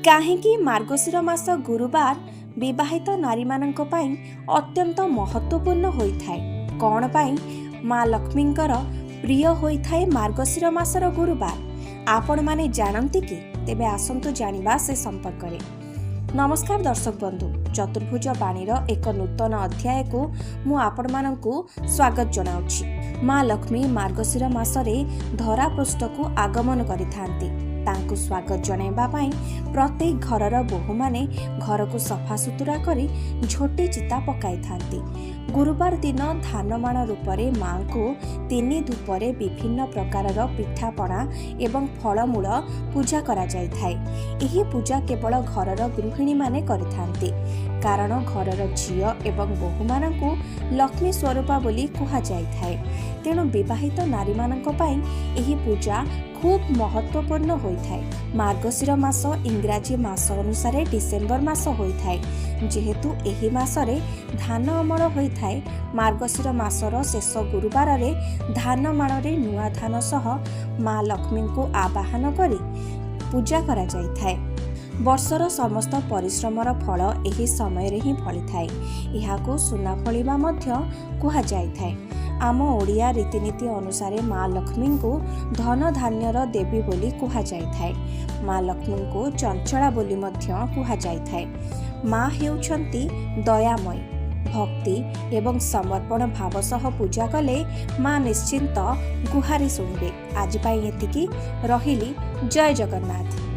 କାହିଁକି ମାର୍ଗଶିର ମାସ ଗୁରୁବାର ବିବାହିତ ନାରୀମାନଙ୍କ ପାଇଁ ଅତ୍ୟନ୍ତ ମହତ୍ତ୍ୱପୂର୍ଣ୍ଣ ହୋଇଥାଏ? କ'ଣ ପାଇଁ ମା ଲକ୍ଷ୍ମୀଙ୍କର ପ୍ରିୟ ହୋଇଥାଏ ମାର୍ଗଶିର ମାସର ଗୁରୁବାର? ଆପଣମାନେ ଜାଣନ୍ତି କି? ତେବେ ଆସନ୍ତୁ ଜାଣିବା ସେ ସମ୍ପର୍କରେ। ନମସ୍କାର ଦର୍ଶକ ବନ୍ଧୁ, ଚତୁର୍ଭୁଜ ବାଣୀର ଏକ ନୂତନ ଅଧ୍ୟାୟକୁ ମୁଁ ଆପଣମାନଙ୍କୁ ସ୍ୱାଗତ ଜଣାଉଛି। ମା ଲକ୍ଷ୍ମୀ ମାର୍ଗଶିର ମାସରେ ଧରାପୃଷ୍ଠକୁ ଆଗମନ କରିଥାନ୍ତି। ତାଙ୍କୁ ସ୍ୱାଗତ ଜଣାଇବା ପାଇଁ ପ୍ରତ୍ୟେକ ଘରର ବୋହୂମାନେ ଘରକୁ ସଫାସୁତୁରା କରି ଝୋଟି ଚିତା ପକାଇଥାନ୍ତି। ଗୁରୁବାର ଦିନ ଧାନମାଣ ରୂପରେ ମାଙ୍କୁ ତିନି ଧୂପରେ ବିଭିନ୍ନ ପ୍ରକାରର ପିଠାପଣା ଏବଂ ଫଳମୂଳ ପୂଜା କରାଯାଇଥାଏ। ଏହି ପୂଜା କେବଳ ଘରର ଗୃହିଣୀମାନେ କରିଥାନ୍ତି, କାରଣ ଘରର ଝିଅ ଏବଂ ବୋହୂମାନଙ୍କୁ ଲକ୍ଷ୍ମୀ ସ୍ୱରୂପା ବୋଲି କୁହାଯାଇଥାଏ। ତେଣୁ ବିବାହିତ ନାରୀମାନଙ୍କ ପାଇଁ ଏହି ପୂଜା ଖୁବ୍ ମହତ୍ତ୍ୱପୂର୍ଣ୍ଣ ହୋଇଥାଏ। ମାର୍ଗଶିର ମାସ ଇଂରାଜୀ ମାସ ଅନୁସାରେ ଡିସେମ୍ବର ମାସ ହୋଇଥାଏ। ଯେହେତୁ ଏହି ମାସରେ ଧାନ ଅମଳ ହୋଇଥାଏ, ମାର୍ଗଶିର ମାସର ଶେଷ ଗୁରୁବାରରେ ଧାନ ମାଣରେ ନୂଆ ଧାନ ସହ ମା ଲକ୍ଷ୍ମୀଙ୍କୁ ଆବାହନ କରି ପୂଜା କରାଯାଇଥାଏ। ବର୍ଷର ସମସ୍ତ ପରିଶ୍ରମର ଫଳ ଏହି ସମୟରେ ହିଁ ଫଳିଥାଏ। ଏହାକୁ ସୁନା ଫଳିବା ମଧ୍ୟ କୁହାଯାଇଥାଏ। ଆମ ଓଡ଼ିଆ ରୀତିନୀତି ଅନୁସାରେ ମା ଲକ୍ଷ୍ମୀଙ୍କୁ ଧନ ଧାନ୍ୟର ଦେବୀ ବୋଲି କୁହାଯାଇଥାଏ। ମା ଲକ୍ଷ୍ମୀଙ୍କୁ ଚଞ୍ଚଳା ବୋଲି ମଧ୍ୟ କୁହାଯାଇଥାଏ। ମା ହେଉଛନ୍ତି ଦୟାମୟୀ। ଭକ୍ତି ଏବଂ ସମର୍ପଣ ଭାବ ସହ ପୂଜା କଲେ ମା ନିଶ୍ଚିନ୍ତ ଗୁହାରି ଶୁଣିବେ। ଆଜି ପାଇଁ ଏତିକି ରହିଲି। ଜୟ ଜଗନ୍ନାଥ।